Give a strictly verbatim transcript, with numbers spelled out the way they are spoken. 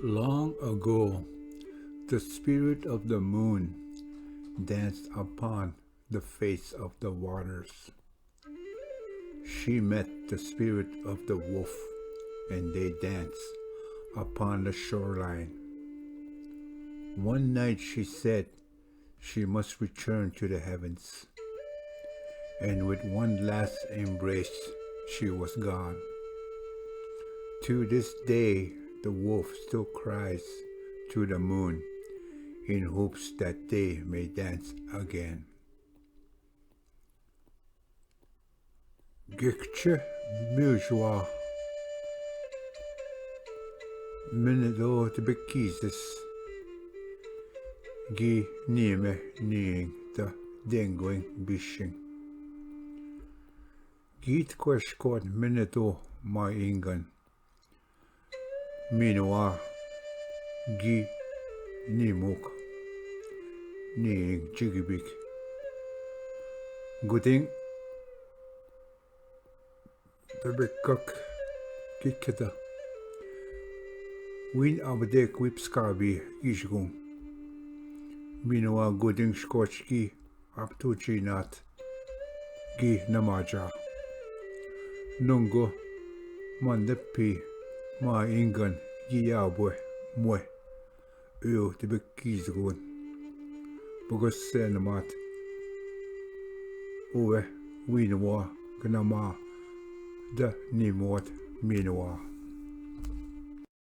Long ago, the spirit of the moon danced upon the face of the waters. She met the spirit of the wolf, and they danced upon the shoreline. One night she said she must return to the heavens, and with one last embrace, she was gone. To this day, the wolf still cries to the moon in hopes that they may dance again. Gekche mujwa menedo te bekizes gi nime ning te dengoing bishing. Git kweshkot menedo ma ingan. Minwa gi nimuk ning jigibik. Guding bebekak kikeda. Win abde kwipskabi gishgung. Minwa guding shkochki aptuchinat gi namaja. Nungo mandepi ma ingan gi yabwe mwe. Eo te bekizgun. Bogos senamat. Uwe winwa gnama da nimot minwa.